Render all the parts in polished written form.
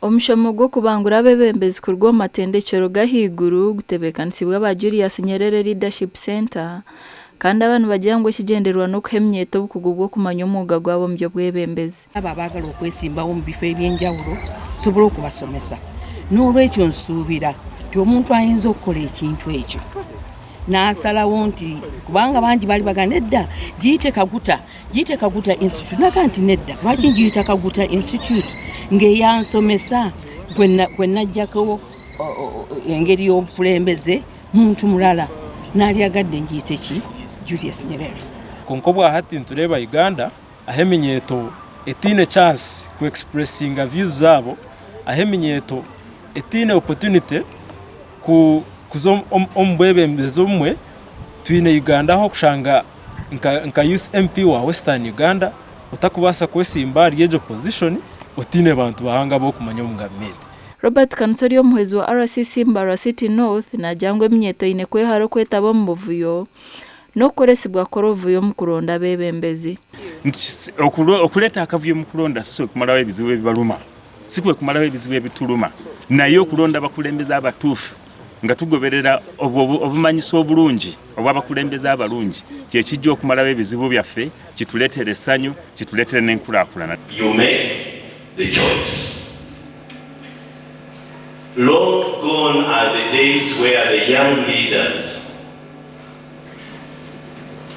Omushomo gw'okubangura abeebembezi kuruga omu matendekyero g'ahaiguru gutebeekanisiibwe aba Julius Nyerere Leadership Centre kandi aba nibagira ngu ekigyendererwa n'okuha eminyeeto obukugu bw'okumanya omwoga gwabo omu by'obwebembezi. Abo abaagala okwesimbawo omu bifo eby'enjawulo tusobole okubasomesa. N'olwekyo nsuubira nti omuntu ayinza okukola ekintu ekyo n'asalawo nti kubanga bangi baali bagamba nedda giyite Kaguta, giyite Kaguta Institute. Naga nti nedda lwaki ngiyita Kaguta Institute ng'eyansomesa gwe najjako engeri y'obukulembeze muntu mulala naalyagadde ngiyite ki Julius Nyerere. Kwonka obwahati nitureeba Uganda ahu eminyeeto etaine chance ku expressinga views zaabo, ahu eminyeeto etaine opportunity kuza omu bwebembezi obumwe, twine Uganda ahu orikushanga nka youth MP wa Western Uganda otarikubaasa kwesimba ahari egyo position otaine bantu bahango abu orikumanya omu gavumenti. Robert Kanutsi ori omuhwezi wa RCC Mbarara City North naagira ngu eminyeeto eine kwehara okwetaba omu buvuyo n'okukoresibwa kukora obuvuyo omu kuronda abeebembezi. Okureeta akavuyo omu kuronda si kumaraho ebizibu ebibaruma, si kwe kumaraho ebizibu ebituruma, naye okuronda abakulembeze abatuufu nga tugoberera obumanyiso oburungi obw'abakulembeze abarungi kyekijja okumaraho ebizibu byaffe, kitureetere essanyu, kitureetere n'enkurakurana. You make the choice. Long gone are the days where the young leaders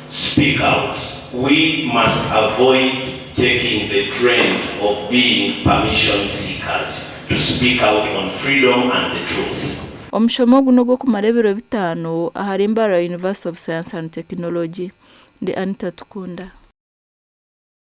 speak out. We must avoid taking the trend of being permission seekers to speak out on freedom and the truth. Omushomo ogu n'ogw'okumara ebiro bitaano ahari Mbarara University of Science and Technology. Ndi Anita Tukunda.